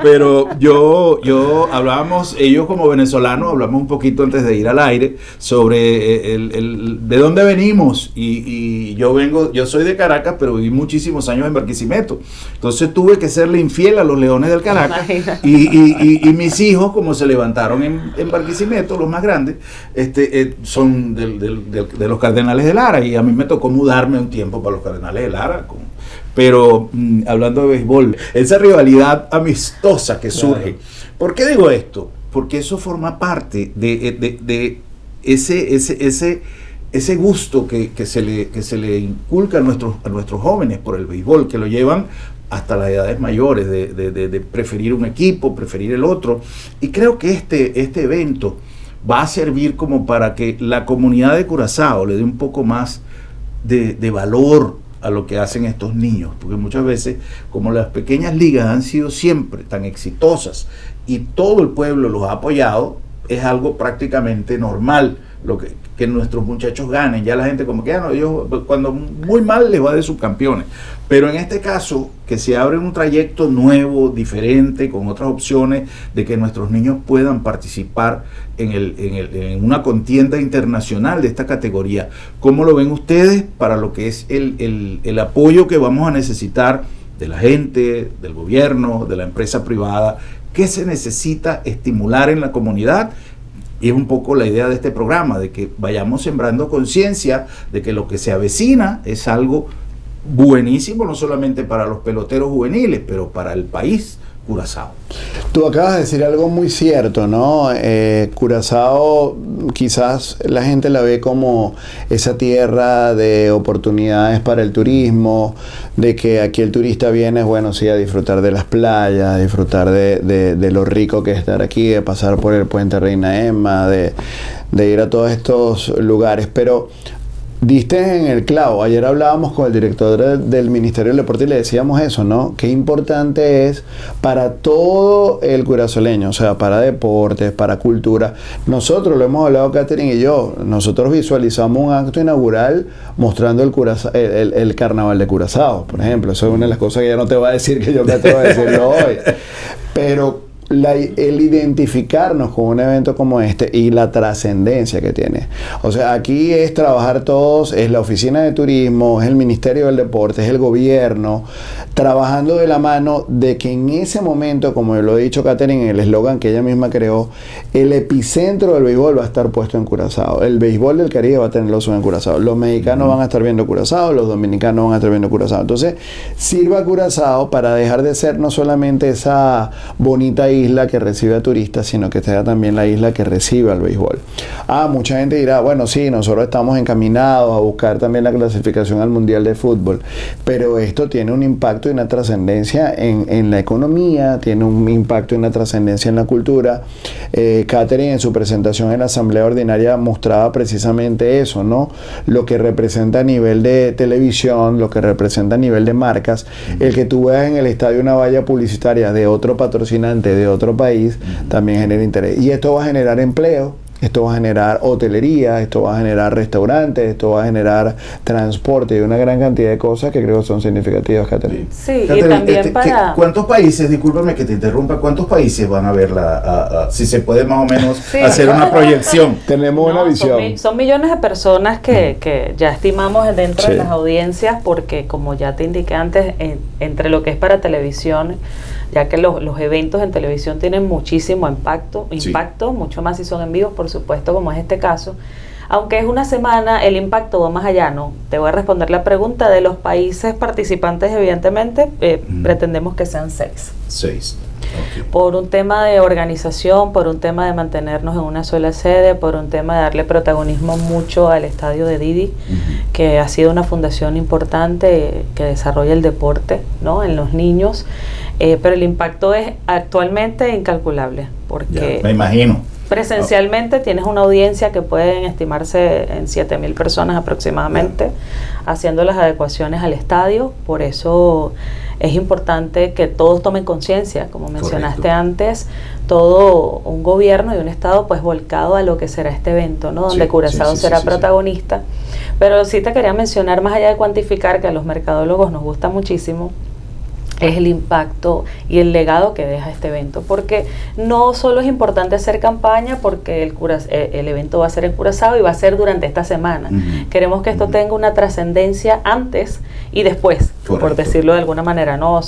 Pero yo hablábamos, ellos como venezolanos, hablamos un poquito antes de ir al aire sobre el de dónde venimos. Y yo vengo, yo soy de Caracas, pero viví muchísimos años en Barquisimeto. Entonces tuve que serle infiel a los Leones del Caracas.
Imagínate.
Y mis hijos, como se levantaron en Barquisimeto, los más grandes, son de los Cardenales de Lara. Y a mí me tocó mudarme un tiempo para los Cardenales de Lara. Pero hablando de béisbol, esa rivalidad amistosa que surge. ¿Por qué digo esto? Porque eso forma parte de ese gusto que se le inculca a nuestros jóvenes por el béisbol, que lo llevan hasta las edades mayores, de preferir un equipo, preferir el otro. Y creo que este evento va a servir como para que la comunidad de Curazao le dé un poco más de valor a lo que hacen estos niños, porque muchas veces, como las pequeñas ligas han sido siempre tan exitosas y todo el pueblo los ha apoyado, es algo prácticamente normal lo que nuestros muchachos ganen. Ya la gente como que, ah, no, ellos cuando muy mal les va de subcampeones, pero en este caso que se abre un trayecto nuevo, diferente, con otras opciones de que nuestros niños puedan participar en una contienda internacional de esta categoría. ¿Cómo lo ven ustedes para lo que es el apoyo que vamos a necesitar de la gente, del gobierno, de la empresa privada? ¿Qué se necesita estimular en la comunidad? Y es un poco la idea de este programa, de que vayamos sembrando conciencia de que lo que se avecina es algo buenísimo, no solamente para los peloteros juveniles, pero para el país Curazao.
Tú acabas de decir algo muy cierto, ¿no? Curazao quizás la gente la ve como esa tierra de oportunidades para el turismo, de que aquí el turista viene, bueno, sí, a disfrutar de las playas, a disfrutar de lo rico que es estar aquí, de pasar por el puente Reina Emma, de ir a todos estos lugares, pero diste en el clavo. Ayer hablábamos con el director del Ministerio del Deporte y le decíamos eso, ¿no? Qué importante es para todo el curazoleño, o sea, para deportes, para cultura. Nosotros lo hemos hablado, Catherine y yo, nosotros visualizamos un acto inaugural mostrando el carnaval de Curazao, por ejemplo. Eso es una de las cosas que ya no te va a decir que yo me atrevo a decirlo hoy. Pero el identificarnos con un evento como este y la trascendencia que tiene. O sea, aquí es trabajar todos, es la oficina de turismo, es el Ministerio del Deporte, es el gobierno, trabajando de la mano de que en ese momento, como lo ha dicho Catherine en el eslogan que ella misma creó, el epicentro del béisbol va a estar puesto en Curazao. El béisbol del Caribe va a tener los ojos en Curazao. Los mexicanos van a estar viendo Curazao, los dominicanos van a estar viendo Curazao. Entonces, sirva Curazao para dejar de ser no solamente esa bonita isla que recibe a turistas, sino que sea también la isla que recibe al béisbol. Ah, mucha gente dirá, bueno, sí, nosotros estamos encaminados a buscar también la clasificación al Mundial de Fútbol, pero esto tiene un impacto y una trascendencia en la economía, tiene un impacto y una trascendencia en la cultura. Catherine en su presentación en la Asamblea Ordinaria mostraba precisamente eso, ¿no? Lo que representa a nivel de televisión, lo que representa a nivel de marcas, el que tú veas en el estadio una valla publicitaria de otro patrocinante de otro país, también genera interés. Y esto va a generar empleo, esto va a generar hotelería, esto va a generar restaurantes, esto va a generar transporte y una gran cantidad de cosas que creo que son significativas, Catherine.
Sí, y
Catherine,
también para
¿cuántos países, discúlpame que te interrumpa, cuántos países van a ver la, si se puede más o menos hacer una proyección?
Tenemos una
No,
visión.
son millones de personas que ya estimamos dentro de las audiencias, porque como ya te indiqué antes, entre lo que es para televisión, ya que los eventos en televisión tienen muchísimo impacto, mucho más si son en vivo, por supuesto, como es este caso. Aunque es una semana, el impacto va más allá, ¿no? Te voy a responder la pregunta de los países participantes, evidentemente, pretendemos que sean 6.
6.
Por un tema de organización, por un tema de mantenernos en una sola sede, por un tema de darle protagonismo mucho al estadio de Didi, que ha sido una fundación importante que desarrolla el deporte, ¿no?, en los niños, pero el impacto es actualmente incalculable, porque
Ya, me imagino.
Presencialmente tienes una audiencia que pueden estimarse en 7.000 personas aproximadamente, haciendo las adecuaciones al estadio. Por eso es importante que todos tomen conciencia, como mencionaste antes, todo un gobierno y un estado volcado a lo que será este evento, ¿no? Donde Curazao será protagonista. Pero sí te quería mencionar, más allá de cuantificar, que a los mercadólogos nos gusta muchísimo, es el impacto y el legado que deja este evento, porque no solo es importante hacer campaña porque el evento va a ser en Curazao y va a ser durante esta semana. Queremos que esto tenga una trascendencia antes y después, por decirlo de alguna manera, ¿no?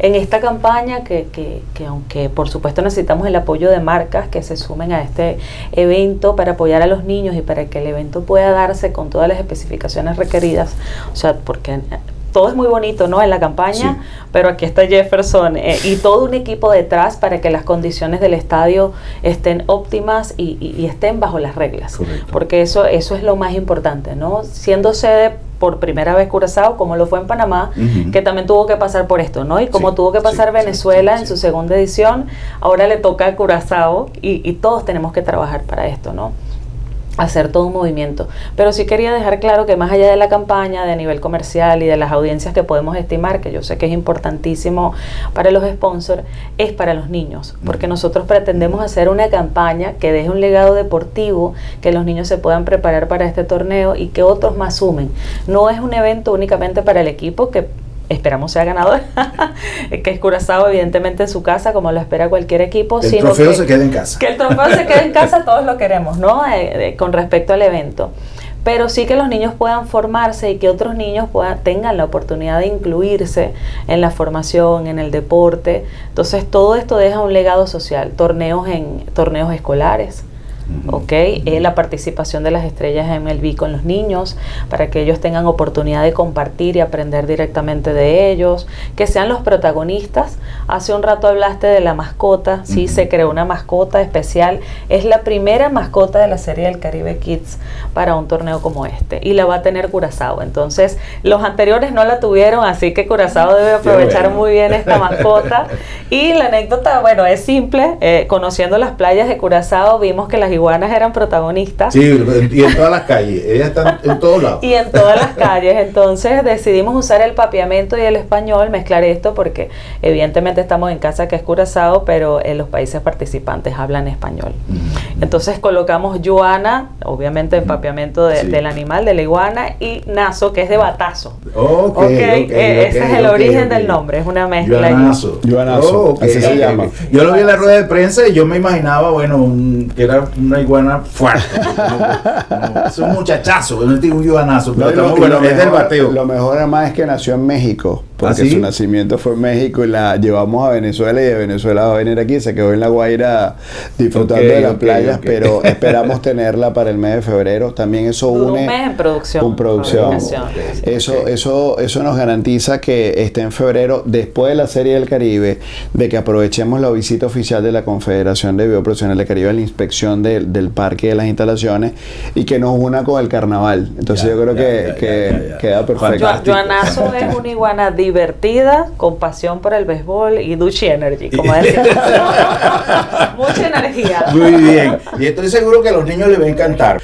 En esta campaña que aunque por supuesto necesitamos el apoyo de marcas que se sumen a este evento para apoyar a los niños y para que el evento pueda darse con todas las especificaciones requeridas, porque todo es muy bonito, ¿no?, en la campaña, pero aquí está Jefferson y todo un equipo detrás para que las condiciones del estadio estén óptimas y estén bajo las reglas. Porque eso es lo más importante, ¿no? Siendo sede por primera vez Curazao, como lo fue en Panamá, que también tuvo que pasar por esto, ¿no? Y como tuvo que pasar Venezuela en su segunda edición, ahora le toca a Curazao y todos tenemos que trabajar para esto, ¿no? Hacer todo un movimiento. Pero sí quería dejar claro que más allá de la campaña, de nivel comercial y de las audiencias que podemos estimar, que yo sé que es importantísimo para los sponsors, es para los niños, porque nosotros pretendemos hacer una campaña que deje un legado deportivo, que los niños se puedan preparar para este torneo y que otros más sumen. No es un evento únicamente para el equipo que esperamos sea ganador, que es Curazao, evidentemente en su casa, como lo espera cualquier equipo.
El
sino
trofeo
que
se queda en casa.
Que el trofeo se quede en casa, todos lo queremos, ¿no? Con respecto al evento. Pero sí que los niños puedan formarse y que otros niños tengan la oportunidad de incluirse en la formación, en el deporte. Entonces todo esto deja un legado social, torneos escolares. ¿Ok? La participación de las estrellas MLB con los niños, para que ellos tengan oportunidad de compartir y aprender directamente de ellos, que sean los protagonistas. Hace un rato hablaste de la mascota, sí, se creó una mascota especial. Es la primera mascota de la Serie del Caribe Kids para un torneo como este, y la va a tener Curazao. Entonces, los anteriores no la tuvieron, así que Curazao debe aprovechar muy bien esta mascota. Y la anécdota, bueno, es simple. Conociendo las playas de Curazao, vimos que las iguanas eran protagonistas.
Sí, y en todas las calles, ellas están en todos lados.
Y en todas las calles. Entonces decidimos usar el papiamento y el español, mezclar esto, porque evidentemente estamos en casa que es Curazao, pero en los países participantes hablan español. Entonces colocamos Yuana, obviamente en papiamento del animal, de la iguana, y Nazo, que es de batazo. Okay, ese es el origen del nombre, es una mezcla.
Yuanazo.
Yuanazo,
oh,
así se llama.
Yo lo vi en la rueda de prensa y yo me imaginaba, bueno, que era una iguana fuerte. Es un muchachazo, no digo un yuanazo, pero
no,
bueno, es del bateo.
Lo mejor además es que nació en México, porque ¿Ah, sí? Su nacimiento fue en México y la llevamos a Venezuela y de Venezuela va a venir aquí, se quedó en La Guaira disfrutando de las playas, pero esperamos tenerla para el mes de febrero. También eso une
un mes en producción.
Con producción. Eso nos garantiza que esté en febrero, después de la Serie del Caribe, de que aprovechemos la visita oficial de la Confederación de Béisbol Profesional del Caribe a la inspección del parque de las instalaciones y que nos una con el carnaval. Entonces yo creo que queda perfecto.
Yuanazo es una iguana divertida, con pasión por el béisbol y dushi energy, como decimos. Mucha energía.
Muy bien. Y estoy seguro que a los niños les va a encantar.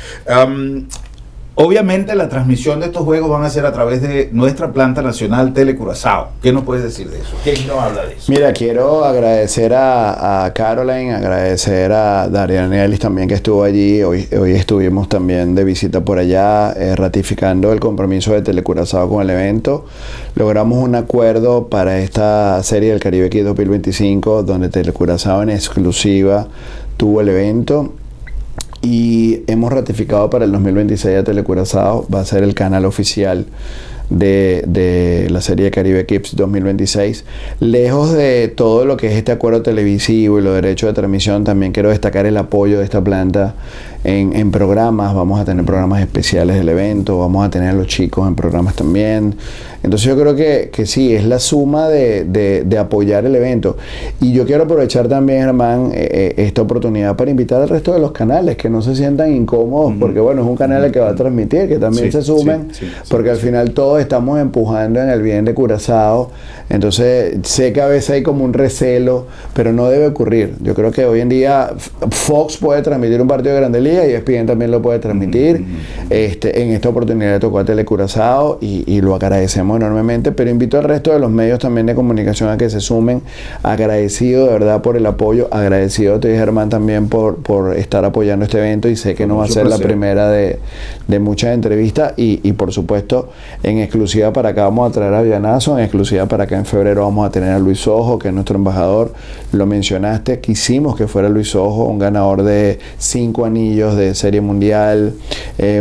Obviamente la transmisión de estos juegos van a ser a través de nuestra planta nacional Telecurazao. ¿Qué nos puedes decir de eso? ¿Quién no habla de eso?
Mira, quiero agradecer a Caroline, agradecer a Darian Ellis también que estuvo allí. Hoy estuvimos también de visita por allá, ratificando el compromiso de Telecurazao con el evento. Logramos un acuerdo para esta Serie del Caribe Kids 2025, donde Telecurazao en exclusiva tuvo el evento. Y hemos ratificado para el 2026 a Telecurazao, va a ser el canal oficial de la Serie Caribe Kids 2026. Lejos de todo lo que es este acuerdo televisivo y los derechos de transmisión, también quiero destacar el apoyo de esta planta en programas. Vamos a tener programas especiales del evento, vamos a tener a los chicos en programas también. Entonces yo creo que sí, es la suma de apoyar el evento. Y yo quiero aprovechar también, Germán, esta oportunidad para invitar al resto de los canales que no se sientan incómodos, porque bueno, es un canal el que va a transmitir, que también se sumen, porque al final todos estamos empujando en el bien de Curazao. Entonces sé que a veces hay como un recelo, pero no debe ocurrir. Yo creo que hoy en día Fox puede transmitir un partido de Grandes Ligas y ESPN también lo puede transmitir. En esta oportunidad le tocó a Telecurazao y lo agradecemos enormemente, pero invito al resto de los medios también de comunicación a que se sumen. Agradecido de verdad por el apoyo, agradecido a ti, Germán, también por estar apoyando este evento, y sé que no va a ser la primera de muchas entrevistas, y por supuesto en exclusiva para acá vamos a traer a Yuanazo, en exclusiva para acá en febrero vamos a tener a Luis Sojo, que es nuestro embajador. Lo mencionaste, quisimos que fuera Luis Sojo, un ganador de 5 anillos de Serie Mundial,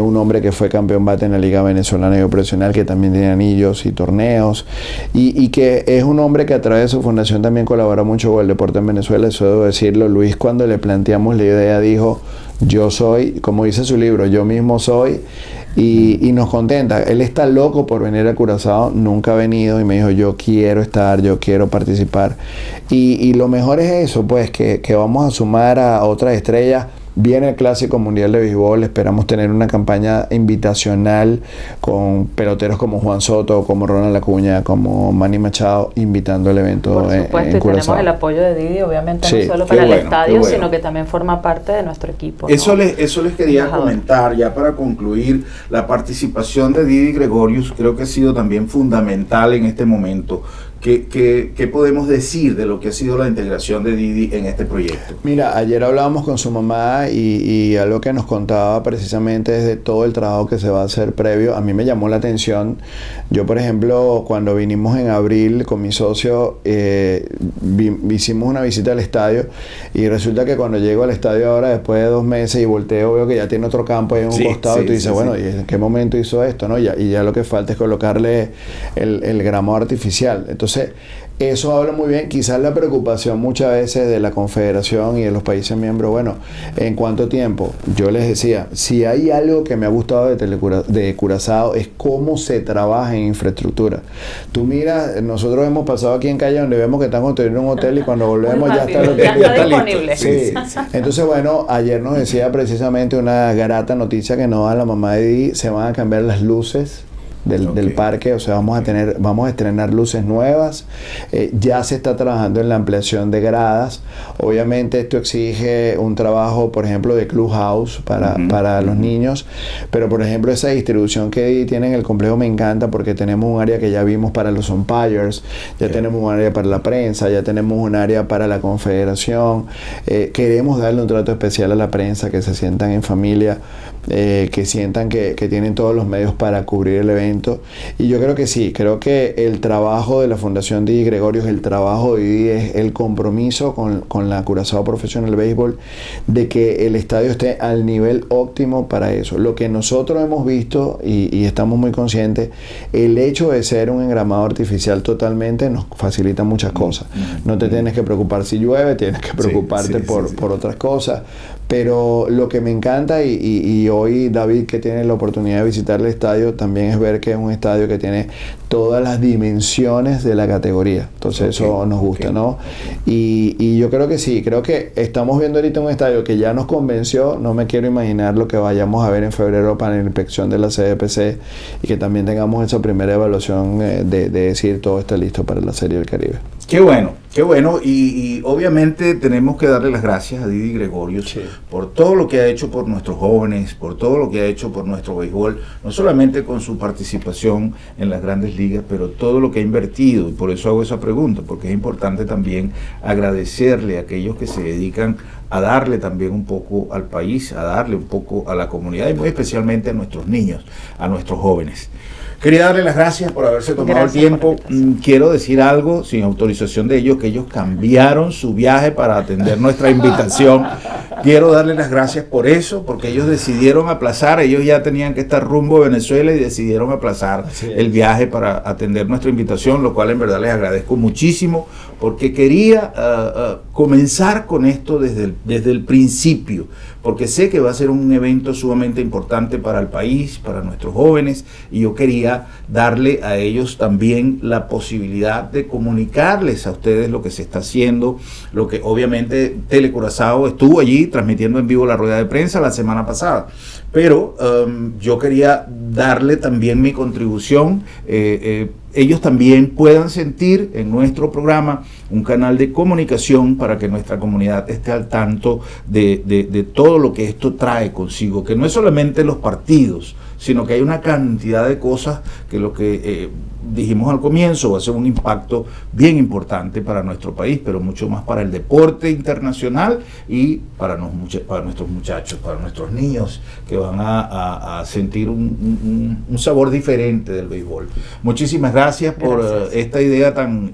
un hombre que fue campeón bate en la Liga Venezolana y Profesional, que también tiene anillos y torneos, y que es un hombre que a través de su fundación también colabora mucho con el deporte en Venezuela. Eso debo decirlo. Luis, cuando le planteamos la idea, dijo: yo soy, como dice su libro, yo mismo soy, y nos contenta. Él está loco por venir a Curazao, nunca ha venido, y me dijo: yo quiero estar, yo quiero participar. Y lo mejor es eso, pues, que vamos a sumar a otras estrellas. Viene el Clásico Mundial de Béisbol, esperamos tener una campaña invitacional con peloteros como Juan Soto, como Ronald Acuña, como Manny Machado, invitando al evento.
Por supuesto, en y tenemos el apoyo de Didi, obviamente, sí, no solo para el estadio, sino que también forma parte de nuestro equipo.
Eso, ¿no? Eso les quería comentar, ya para concluir, la participación de Didi Gregorius creo que ha sido también fundamental en este momento. ¿Qué podemos decir de lo que ha sido la integración de Didi en este proyecto?
Mira, ayer hablábamos con su mamá y algo que nos contaba precisamente es de todo el trabajo que se va a hacer previo. A mí me llamó la atención. Yo, por ejemplo, cuando vinimos en abril con mi socio, hicimos una visita al estadio, y resulta que cuando llego al estadio ahora, después de 2 meses, y volteo, veo que ya tiene otro campo ahí en un costado, y tú dices, bueno, ¿y en qué momento hizo esto? ¿No? Y ya lo que falta es colocarle el gramo artificial. Entonces, Entonces, eso habla muy bien. Quizás la preocupación muchas veces de la Confederación y de los países miembros, bueno, ¿en cuánto tiempo? Yo les decía, si hay algo que me ha gustado de Curazao es cómo se trabaja en infraestructura. Tú miras, nosotros hemos pasado aquí en calle donde vemos que están construyendo un hotel y cuando volvemos ya está el hotel.
Ya está disponible.
Sí. Entonces, bueno, ayer nos decía precisamente una grata noticia que nos da la mamá de Didi, se van a cambiar las luces del parque, o sea, vamos a estrenar luces nuevas, ya se está trabajando en la ampliación de gradas, obviamente esto exige un trabajo, por ejemplo, de clubhouse para los niños, pero por ejemplo esa distribución que tiene en el complejo me encanta porque tenemos un área que ya vimos para los umpires, ya tenemos un área para la prensa, ya tenemos un área para la confederación, queremos darle un trato especial a la prensa, que se sientan en familia, que sientan que tienen todos los medios para cubrir el evento. Y yo creo que sí, creo que el trabajo de la Fundación Didi Gregorius, el trabajo de Didi es el compromiso con la Curazao Professional Baseball de que el estadio esté al nivel óptimo para eso. Lo que nosotros hemos visto y estamos muy conscientes, el hecho de ser un engramado artificial totalmente nos facilita muchas cosas. No te tienes que preocupar si llueve, tienes que preocuparte por otras cosas. Pero lo que me encanta y hoy David, que tiene la oportunidad de visitar el estadio, también es ver que es un estadio que tiene todas las dimensiones de la categoría. Entonces eso nos gusta, ¿no? Y yo creo que sí, creo que estamos viendo ahorita un estadio que ya nos convenció. No me quiero imaginar lo que vayamos a ver en febrero para la inspección de la CDPC y que también tengamos esa primera evaluación de decir todo está listo para la Serie del Caribe.
Qué bueno, qué bueno. Y obviamente tenemos que darle las gracias a Didi Gregorius por todo lo que ha hecho por nuestros jóvenes, por todo lo que ha hecho por nuestro béisbol, no solamente con su participación en las grandes ligas, pero todo lo que ha invertido. Y por eso hago esa pregunta, porque es importante también agradecerle a aquellos que se dedican a darle también un poco al país, a darle un poco a la comunidad y muy especialmente a nuestros niños, a nuestros jóvenes. Quería darle las gracias por haberse tomado el tiempo. Quiero decir algo, sin autorización de ellos, que ellos cambiaron su viaje para atender nuestra invitación. Quiero darle las gracias por eso, porque ellos decidieron aplazar, ellos ya tenían que estar rumbo a Venezuela y decidieron aplazar el viaje para atender nuestra invitación, lo cual en verdad les agradezco muchísimo, porque quería comenzar con esto desde el principio, porque sé que va a ser un evento sumamente importante para el país, para nuestros jóvenes, y yo quería darle a ellos también la posibilidad de comunicarles a ustedes lo que se está haciendo, lo que obviamente Telecurazao estuvo allí transmitiendo en vivo la rueda de prensa la semana pasada, pero yo quería darle también mi contribución, ellos también puedan sentir en nuestro programa un canal de comunicación para que nuestra comunidad esté al tanto de todo lo que esto trae consigo, que no es solamente los partidos, sino que hay una cantidad de cosas que lo que dijimos al comienzo va a ser un impacto bien importante para nuestro país, pero mucho más para el deporte internacional y para nuestros muchachos, para nuestros niños que van a sentir un sabor diferente del béisbol. Muchísimas gracias por esta idea tan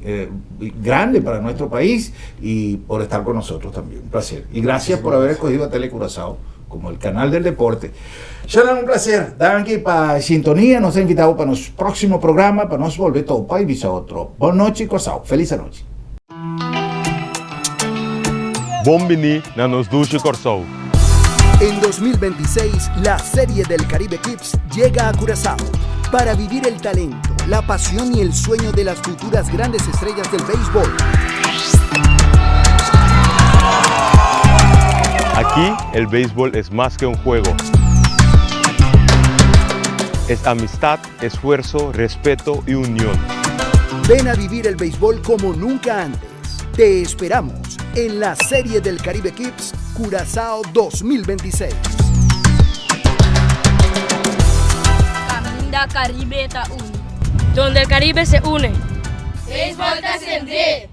grande para nuestro país y por estar con nosotros también. Un placer. Y gracias por haber escogido a Telecurazao como el canal del deporte. Shannon, un placer. Danki pa sintonia. Nos ha invitado pa nos próksimo programa, pa nos bolbe topa i bisa otro. Bon nochi, Kòrsou. Felis anochi.
Bon biní na nos dushi Kòrsou.
En 2026, la Serie del Caribe Kids llega a Curazao para vivir el talento, la pasión y el sueño de las futuras grandes estrellas del béisbol.
Aquí el béisbol es más que un juego. Es amistad, esfuerzo, respeto y unión.
Ven a vivir el béisbol como nunca antes. Te esperamos en la Serie del Caribe Kids Curazao 2026.
Kaminda Karibe ta uni. Donde el Caribe se une. Beisbòl ta sende.